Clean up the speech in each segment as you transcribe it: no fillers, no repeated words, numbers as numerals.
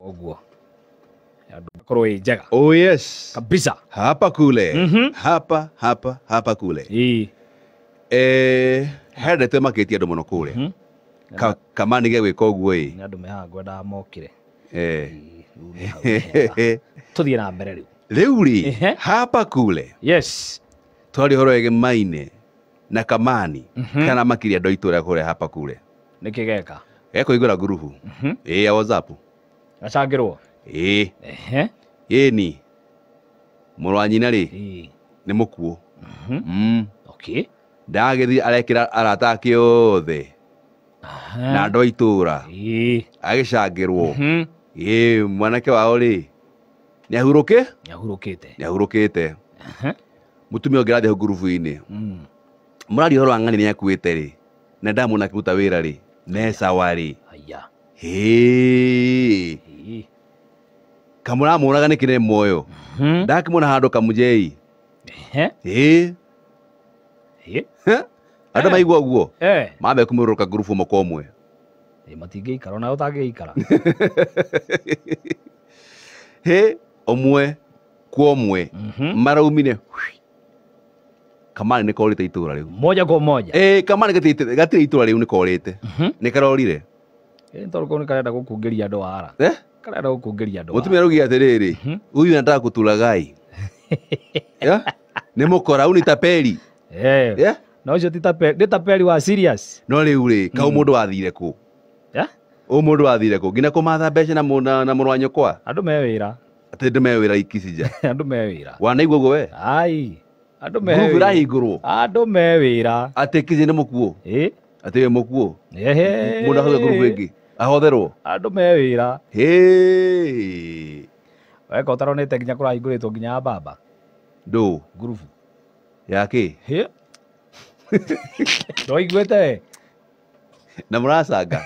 Ũguo andũ makorwo ĩ njega. Oh yes. Kabisa. Hapa kule. Hapa hapa hapa kule. Ĩĩ. He ndeto ĩmakĩtie andũ mũno kũrĩa. Kamani gegwĩka ũguo ĩ. Nĩ andũ mehaga ngwendaga mokire. Eh. Rĩu nĩ hau nĩ hega. Tũthiĩ na mbere rĩu. Rĩu rĩ, Ehe. hapa kule. Yes. Twaria ũhoro wĩgemaine na Kamani kana makĩria andũ a itũra kũrĩa hapa kule. Nĩkĩ geka? Gekũhingũra ngurubu. Ĩĩ ya WhatsApp. Gacangĩrwo? Ĩĩ. Ehe. Ĩni. Mũrũ wa nyina rĩ, Ĩĩ. nĩ mũkuũ. Okay. Ndagĩthiĩ arekĩra arata ake othe na andũ a itũra. Ĩĩ. Agĩcangĩrwo. Ĩĩ mwanake wao rĩ, nĩ ahurũke? Nĩ ahurũkĩte. Nĩ ahurũkĩte. Mũtumia ũngĩ arathiĩ hau ngurubu-inĩ. Mũraria ũhoro wa ng'ani nĩ akuĩte rĩ, na ndamuona akĩruta wĩra rĩ, ne sawa rĩ. Haya. Hĩĩ. Ĩĩ. Kamũramũraga nĩkĩ nĩ muoyo? Ndakĩmuona handũ kamũjei. Ehe. Ĩĩ. Ĩĩ. Andũ maigua ũguo? Eh. Mambe kũmũrũrũka ngurubu ũmwe kwa ũmwe. Ĩĩ matingĩikara ona ũtangĩikara. Hĩ, ũmwe kwa ũmwe maraumire. Kamani nĩ korĩte itũra rĩu. Moja kwa moja. Ĩĩ Kamani gatirĩ itũra rĩu nĩ korĩte. Nĩ karorire. Ĩĩ tondũ kau nĩ karenda gũkungĩria andũ wara. Eh? Karenda gũkungĩria andũ wara. Mũtumia araugia atĩrĩrĩ, huyu anataka kutulaghai. Yeah? Nĩ mũkora, huyu ni tapeli. Eh. Yeah? Na ũcio ti tapeli, nĩ tapeli wa serious. No rĩu rĩ, kau mũndũ wathire kũ? Yeah? Ũyũ mũndũ wathire kũ? Nginya kũmatha mbeca na na mũrũ wa nyũkwa? Andũ me wĩra. Atĩ andũ me wĩra Ikicija. Andũ me wĩra. Wanaigua ũguo we? Ai. Andũ me Ngurubu wĩra. ĩrahingũrwo. Andũ me wĩra. Atĩ Kicija nĩ mũkuũ. Ĩ? Atĩ we mũkuũ. Ehe. Mũndũ ahothe ngurubu ĩngĩ. Ahotherwo. Andũ me wĩra. Hĩ. Weka ũtaronete nginya kũrahingũrĩtwo nginya ya baba. Ndũ. Ngurubu. Ya kĩ? Hĩ. Ndwaiguĩte we? Na mũracanga.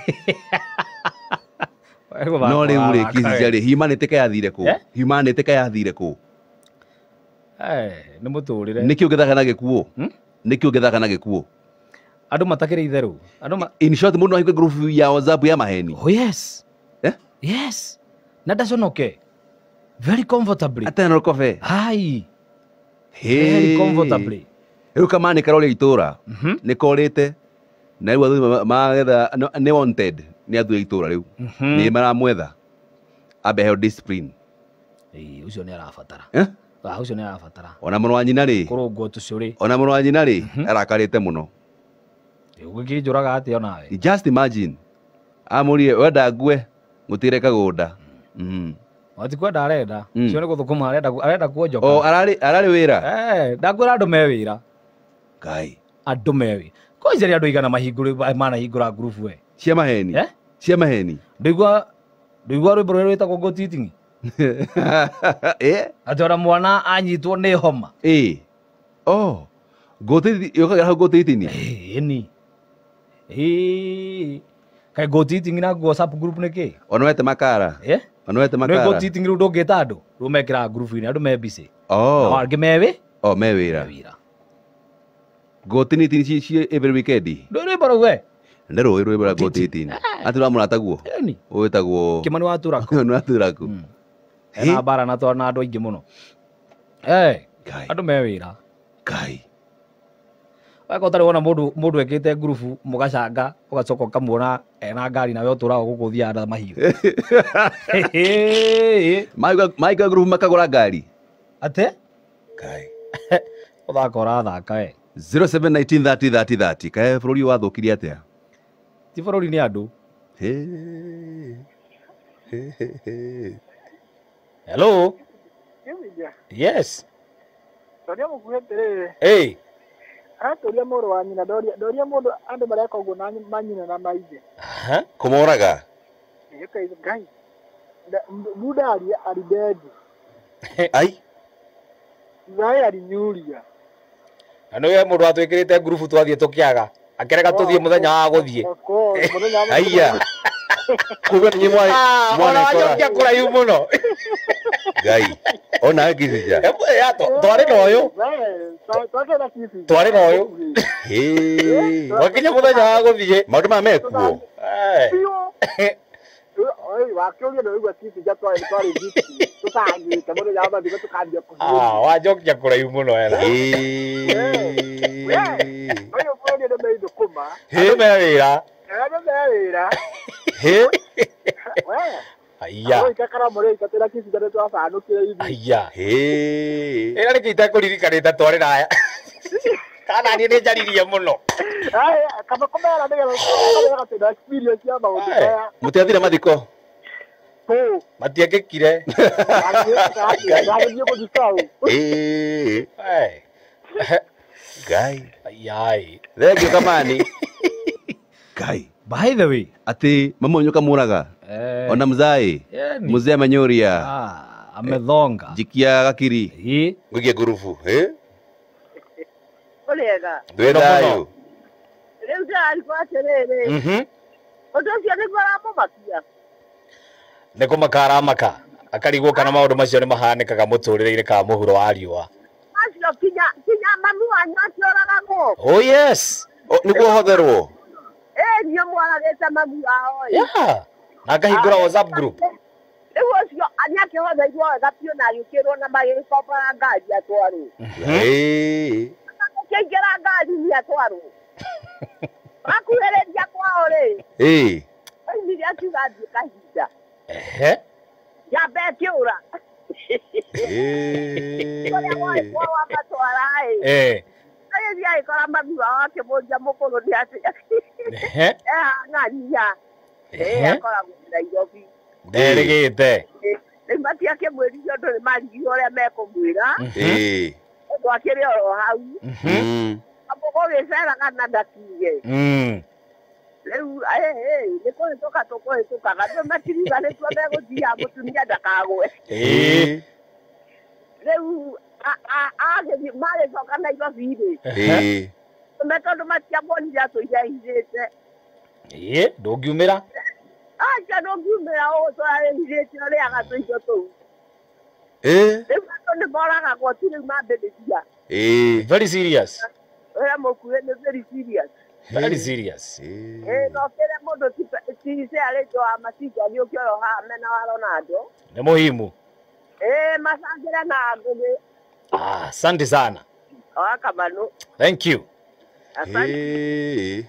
No rĩu rĩ, Kicija rĩ, humanity ka yathire kũ? Eh? Humanity ka yathire kũ? Eh, nĩ mũtũrĩre. Nĩkĩ ũngĩthaka na gĩkuũ? Nĩkĩ ũngĩthaka na gĩkuũ? Andũ matakĩrĩ itherũ. Andũ ma In short, mũndũ ahingũre ngurubu ya WhatsApp ya maheni. Oh yes. Eh? Yes. Na ndaconoke. Very comfortably. Atĩ na rũkobe. Ai. Hĩ. Very comfortably. Rĩu Kamani karoria itũra. Nĩ korĩte. Na rĩu athuri magetha nĩ wanted nĩ athuri a itũra rĩu. Nĩ maramwetha. Ambe aheo discipline. Ĩĩ, ũcio nĩ arabatara. Eh? Ah, ũcio nĩ arabatara. Ona mũrũ wa nyina rĩ. Kũrũngwo tũcũrĩ. Ona mũrũ wa nyina rĩ, arakarĩte mũno. Ũgĩkĩnjũraga atĩa onawe? Just imagine. Amũrire wenda ngue gũtirĩ kagũnda. Watikwenda arenda. Ũcio nĩ gũthũkũma arenda arenda kuonjoka. O ararĩ wĩra. Eh, ndakwĩra andũ me wĩra. Ngai. Andũ me wĩra. Kwanja nĩ andũ igana mahingũrĩ manahingũra ngurubu we. Cia maheni. Eh? Cia maheni. Ndũigua rwĩmbo rũrĩa rwĩtagwo Ngũtitingi? Eh? Atĩ ona mwana anyitwo nĩ homa. Ĩ. Oh. Ngũtiti yũkaga hau ngũtitini? Ĩni. Ĩ. Kaĩ ngũtitingi na WhatsApp group nĩ kĩ? Ona wete makara. Eh? Ona wete Nĩ makara. ngũtitingi rĩu ndũngĩta andũ. Rĩu mekĩraga ngurubu-inĩ andũ me busy. Oh. Na angĩ me wĩ? Oh, me wĩra. Me wĩra. Ngũtinitini ci every weekend. Ndũĩ rwĩmbo rũu we? Nĩ rũĩ rwĩmbo rwa ngũtitini. Atĩ rwa mũrataguo? Ĩni. Wĩtagwo Kĩmani wa Turaku. Kĩmani wa Turaku. Ena mbara na twana andũ aingĩ mũno. Eh. Ngai. Andũ me wĩra. Ngai. Weka ũtarĩ wona mũndũ ekĩte ngurubu mũgacanga ũgacoka ũkamuona ena ngari nawe ũtũraga gũkũ ũthiaga na mahiũ. Maigua ngurubu makagũra ngari. Atĩ? Ngai. Ũthaka ũrathaka we. 0719 30 30 30. Kaĩ bũrũri wathũkirie atĩa? Ti bũrũri nĩ andũ. Hello. Yes. Ndoria mũkuhĩ atĩrĩrĩ. Hey. Aratũria mũrũ wa nyina, ndoria mũndũ andũ mareka ũguo na manyina na maithe. Aha. Kũmoraga? Ĩĩ, Ngai. Muda alidedi. Ai. Zae alinyuria. Na nĩwe mũndũ atwĩkĩrĩte ngurubu twathiĩ tũkĩaga. Akĩrega tũthiĩ mũthenya wa gũthiĩ. Aya. Kuga nĩ Ona wacokia kũraihu mũno. Ngai. Ona Kicija. Twarĩ na ũyũ. Twarĩ na ũyũ. Hĩ. Wakinya mũthenya wa gũthiĩ. Maũndũ maya mekuo. Wakĩũria nĩwaigua Kissinger twarĩ viti tũtangĩte mũthenya wa mathiko tũkambia kũhiũria. Ah, wajokia kũraihu mũno ena. Ũyũ bũrũri andũ me ithũkũma. Andũ me wĩra. Andũ me wĩra. We. Aya. Ũikakara mũrĩ twĩra Kissinger nĩ twacanũkire ithuĩ. Aya. Ĩra nĩkĩ itekũririkanĩte twarĩ raya. Kana niĩ nĩ njaririe mũno. Kaba kũmera nĩgetha ũkamenya twĩna experience ya maũndũ maya. Mũtiathire mathiko? Kũ? Matiekĩkire. Ndagĩthiĩ gũthika ũ. Ngai. Ayai. Thengiũ Kamani. Ngai. By the way. Atĩ mama nyoka mũraga. Ona mzae. Mzee amenyũria. Amethonga. Jikia gakiri. Ngũikie ngurubu. Ũrĩega. Ndwĩ thayũ. Rĩu ndĩrarigwo atĩrĩrĩ. Ũndũ ũcio nĩguo ũramũmakia. Nĩ kũmaka aramaka. Akarigwo kana maũndũ macio nĩ mahanĩkaga mũtũrĩre-inĩ kana mũhuro wa riũa. Macio kinya mami wanyu akĩũragagwo. Oh yes. Nĩguo hotherwo. Ĩ niĩ mwaragĩte mami wao ĩ. Yeah. Na akahingũra WhatsApp group. Rĩu ũcio nĩakĩhotheirwo wega biũ na agĩũkĩrwo na magĩkombora ngari atwarwo. Akĩingĩra ngari nĩ atwarwo. Akuhĩrĩria kwao rĩ. Oimire akiuga athiĩ kahinda. Nyambe ĩkĩũra. Kũrĩa warĩ kwao amatwara ĩ. Agĩthiĩ agĩkora mami wao akĩmũria mũkũrũ nĩ atĩa. Ehang'ania. Akoragwo Nairobi. Nderĩgĩte. Rĩu matiakĩmwĩrire ũndũ nĩ marigirwo ũrĩa mekũmwĩra. Ũndũ akĩrĩ oro hau. Amũgũgĩceraga na ndakiuge. Rĩu nĩ kũhĩtũka tũkũhĩtũkaga rĩu matiriuga nĩkuo megũthiaga mũtumia ndakagwe. Rĩu magĩcoka Nairobi rĩ. Me tondũ matiamuonire atũire ehithĩte. Ndũngiumĩra. Aca ndũngiumĩra ũgũtũra wĩhithĩte ũrĩaga tũindo tũu. Rĩu andũ nĩ moragagwo ti rĩu mambĩrĩria. Very serious. Ũrĩa mũkuhĩ nĩ very serious. Very serious. No kĩrĩa mũndũ ti Sergio wa Macinga agĩũke oro haha mena wa Ronaldo. Nĩ muhimu. Macangĩre na Ngũgĩ. Asante sana. Wa Kamanu. Thank you. Asante.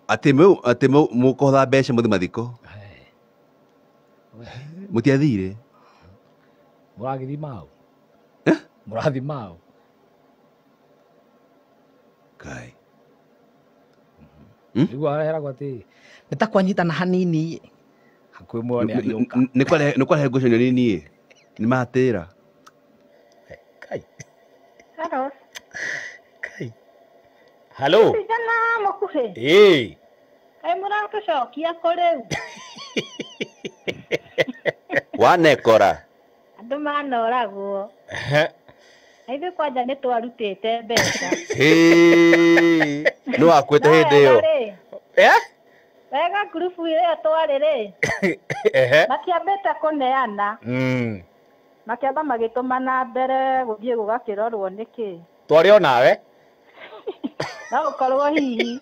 Atĩ mũkũhotha mbeca mũthi mathiko. Mũtiathire. Mũragĩthi mau. Mũrathi mau. Kai. Rĩu aheragwo atĩ nĩ ta kwanyitana hanini. Hakuhĩ muoyo nĩ ariũka. Nĩ kwarehe ngucanio nini. Nĩ matĩra. Kai. Hello. Kai. Hello. Sijana mũkuhĩ. Kaĩ mũratũcokia kũ rĩu? Wanekora. Andũ manoragwo. Na ithuĩ kwanja nĩ twarutĩte mbeca. Nĩ wakuĩte hĩndĩ ĩyo. Wega ngurubu ĩyo twarĩ rĩ. Matiambĩte kũneana. Makĩamba magĩtũmana mbere gũthiĩ gũgakĩrorwo nĩkĩ. Twarĩ o nawe? No ũkorwo hihi.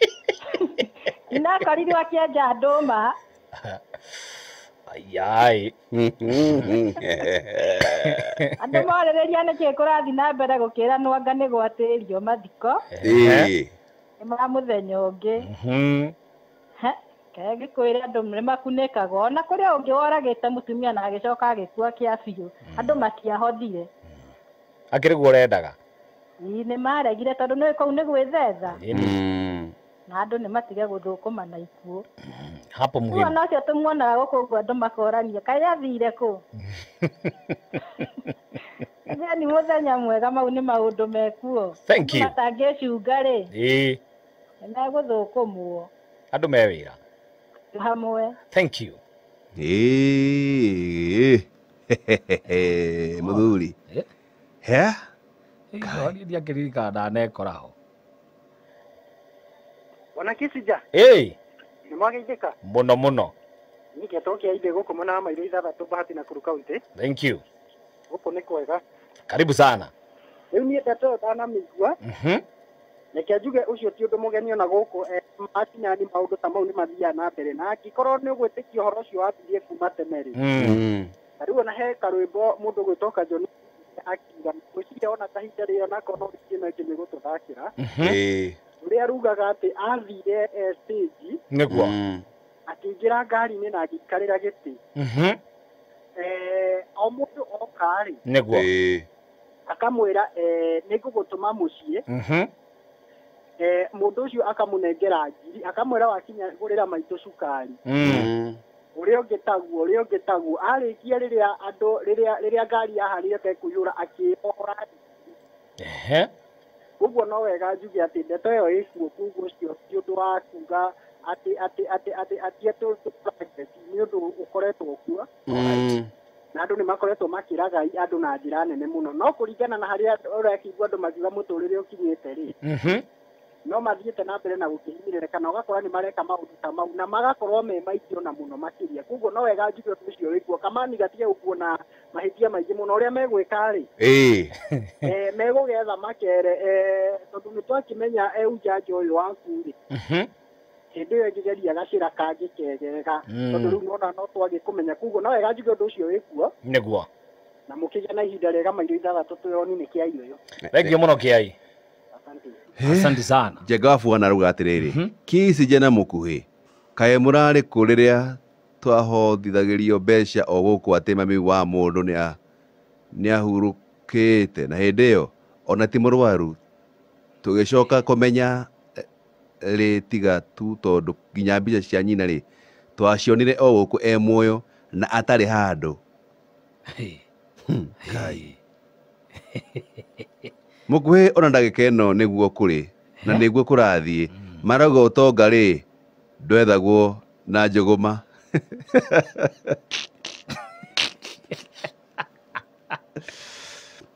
Nĩnakorirwo akĩenja ndũma. Ayai. Andũ morĩrĩria nĩkĩ kũrathiĩ na mbere gũkĩranwo anga nĩ gwatĩrio mathiko. Nĩ ma mũthenya ũngĩ. Ngĩkwĩre andũ nĩ makunĩkagwo. Ona kũrĩ ũngĩ woragĩte mũtumia na agĩcoka agĩkua kĩa biũ. Andũ matiahothire. Akĩrĩ guo ũrendaga? Nĩ maregire tondũ nĩ kũu nĩ gwĩthetha. Na andũ nĩ matige gũthũkũma na ikuũ. Hapo muhimu. Ona ũcio tũmuonaga gũkũ ũguo andũ makorania kaĩ athire kũ? Ni mũthenya mwega mau nĩ maũndũ mekuo. Thank you. Matangĩcunga rĩ. Nĩ megũthũkũmwo. Andũ me wĩra. Hamwe. Thank you. Mũthuri. He? Niĩ ndiakĩririkana ndanekora ho. Bwana Kissinger. Nĩ mwageithĩka? Mũno mũno. Niĩ ngetwo Kĩaindĩ gũkũ mwena wa Mairũ ithathatũ Bahati Nakuru County. Thank you. Gũkũ nĩ kwega. Karibu sana. Rĩu niĩ ndeto ĩyo ndanamĩigua. Reke njuge ũcio ti ũndũ mũgeni ona gũkũ Macinani maũndũ ta mau nĩ mathiaga na mbere na angĩkorwo nĩ ũgwĩtĩkia ũhoro ũcio wambirie kuma tene rĩ. Na rĩu ona he karwĩmbo mũndũ gwĩtwo Kajoni akiuga gwĩciria ona kahinda rĩo onakorwo no wiki ĩno ĩngĩ nĩ gũtũthakĩra. Ũrĩa arugaga atĩ athire stage nĩguo akĩingĩra ngari-inĩ na agĩikarĩra gĩtĩ. O mũndũ oka rĩ nĩguo akamwĩra nĩngũgũtũma mũciĩ. Mũndũ ũcio akamũnengera ngiri akamwĩra wakinya gũrĩra maitũ cukari. Ũrĩa ũngĩ taguo ũrĩa ũngĩ taguo arĩkia rĩrĩa andũ rĩrĩa ngari yaharire kũiyũra akĩohora. Ũguo no wega njuge atĩ ndeto ĩyo ĩkuo koguo ũcio ti ũndũ wa kuga atĩ atĩ atĩ atĩ atĩ nĩ ũndũ ũkoretwo kuo. Na andũ nĩ makoretwo makĩragai andũ na njĩra nene mũno no kũringana na harĩa ũrakĩigua andũ makiuga mũtũrĩre ũkinyĩte rĩ no mathiĩte na mbere na gũkĩhinyĩrĩrĩka kana ũgakora nĩ mareka maũndũ ta mau na magakorwo me maingĩ ona mũno makĩria koguo no wega njuge ũndũ ũcio wĩkuo kamani gatige gũkuona mahĩtia maingĩ mũno ũrĩa megwĩka rĩ megũgetha makere tondũ nĩ twakĩmenya ujanja ũyũ waku rĩ hĩndĩ ĩyo ĩngĩgeria gacĩra kangĩ kegega tondũ rĩu nona no twagĩkũmenya koguo no wega njuge ũndũ ũcio wĩkuo nĩguo na mũkĩgĩa na ihinda rĩega mairo ithathatũ twĩoni nĩ kĩai ũyũ. Thengiũ mũno kĩai. Asante sana. Njenga wa Fuana arauga atĩrĩrĩ kisi jena mũkuhĩ kaĩ mũrarĩ kũ rĩrĩa twahothithagĩrio mbeca o gũkũ atĩ mami wa mũndũ nĩahurũkĩte na hĩndĩ ĩyo ona ti mũrwaru tũgĩcoka kũmenya rĩ tiga tu tondũ nginya mbica cia nyina rĩ twacionire o gũkũ e muoyo na atarĩ handũ. Ngai. Mũkuhĩ ona ndagĩka ĩno nĩguo kũrĩ na nĩguo kũrathiĩ marauga ũtonga rĩ ndwethagwo na njũgũma.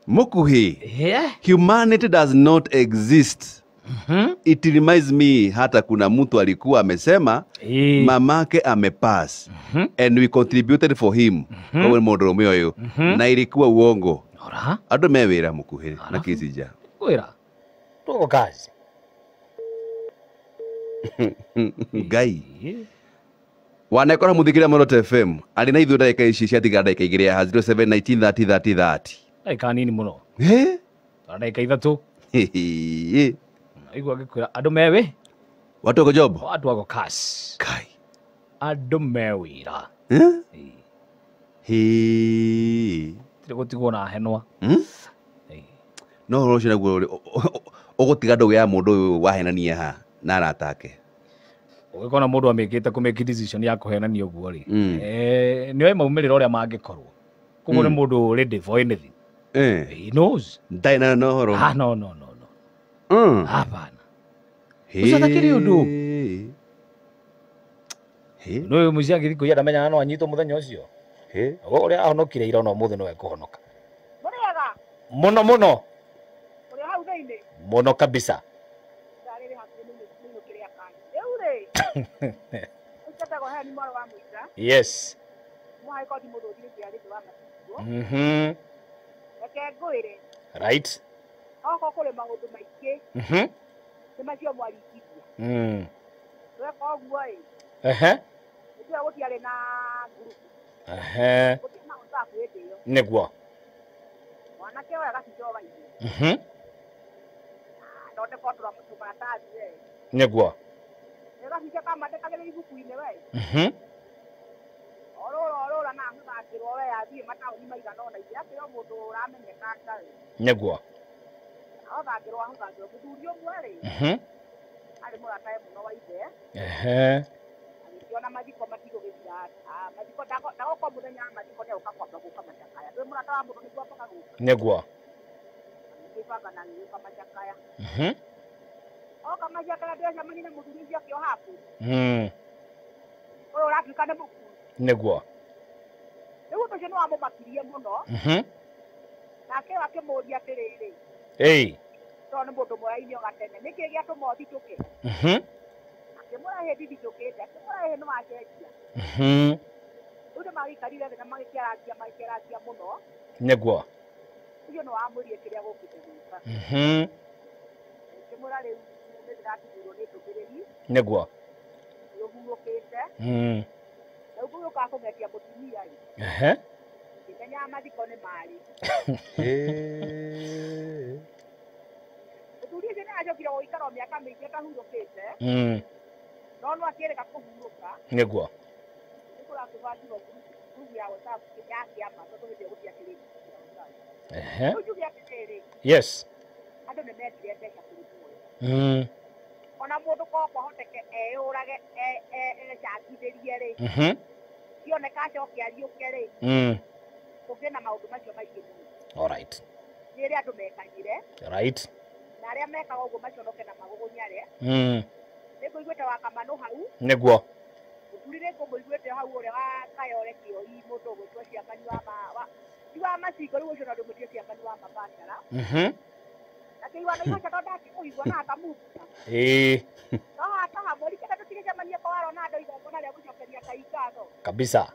Mũkuhĩ, humanity does not exist. It reminds me hata kuna mtu alikuwa amesema mamake amepass and we contributed for him. Koguo nĩ mũndũrũme ũyũ na ilikuwa uongo. Andũ me wĩra mũkuhĩ na kĩcija wĩra tuko kazi. Ngai wanekora muthikira Muoroto FM arĩ na ithuĩ ndagĩka ici ciatigara ndagĩka igĩrĩ ya 0719 30 30 30 ndagĩka nini mũno ndagĩka ithatũ igua ngĩkwĩra andũ mewe watu wako job watu wako kazi kai andũ me wĩra tirĩ gũtigwo na henwa no ũhoro ũcio naguo ũgũtiga ndũgũ ya mũndũ ũyũ wahenania ha na arata ake ũgĩkona mũndũ amĩkĩte kũ-make decision ya kũhenania ũguo rĩ nĩoĩ maumĩrĩro ũrĩa mangĩkorwo koguo nĩ mũndũ ready for anything. He knows ndarĩ na ũhoro. No no no no hapana ũcio atakĩrĩ ũndũ nĩ mũici angĩthiĩ kũiya ndamenyaga no anyitwo mũthenya ũcio ũrĩa ahonokire ira ona ũmũthĩ no ekũhonoka mũno mũno mũno kabisa. Yes. Right. Nĩguo nĩguo nĩguo nĩguo nĩguo nĩguo Ndĩrakinyĩrwo nĩ ndũmĩrĩri. Nĩguo. Rũhurũkĩte. Rĩu ngũgĩũka kũgetia mũtumia ĩ. Ehe. Ngĩmenyaga mathiko nĩ marĩ. Mũthuri ũcio nĩ acokire gũikara mĩaka mĩingĩ atahurũkĩte. No no akĩrega kũhurũka. Nĩguo. Nĩ kũrakĩbangirwo ngurubu ya WhatsApp ya kĩama tondũ hĩndĩ ĩyo gũtiakĩrĩ. Ehe. Rĩu njuge atĩrĩrĩ. Yes. Andũ nĩ mendire mbeca kũrĩ muoyo. Ona mũndũ korwo kwahoteke eyũrage ecangithĩrie rĩ. Cioneka acoke ariũke rĩ. Kũngĩ na maũndũ macio maingĩ mũno. All right. Nĩ rĩrĩa andũ mekanyire. Right. Na arĩa mekaga ũguo maconoke na magũgũnyare. Nĩ ngũiguĩte wa Kamanũ hau. Nĩguo. Mũthuri nĩ ngũmũiguĩte hau ũrĩa wa Kayore Kĩoi mũndũ ũgwĩtwo Ciamani wa ma ti wa macingo rĩu ũcio no ndĩmwĩtie Ciamani wa mabatara. Akĩigua na igũca tondũ ndakĩmũigua na akamuka. Ĩĩ. No hata mweri kenda tũtigĩcemania kwa Ronaldo igongona rĩa gũcokeria Ngai ngatho. Kabisa.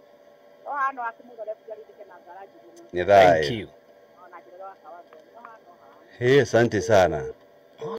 No hano akĩmũthore rĩrĩke na ngara njũru. Ni Thank thayo. you. Ona njĩra wa kawaida. No hano. Hey, asante sana.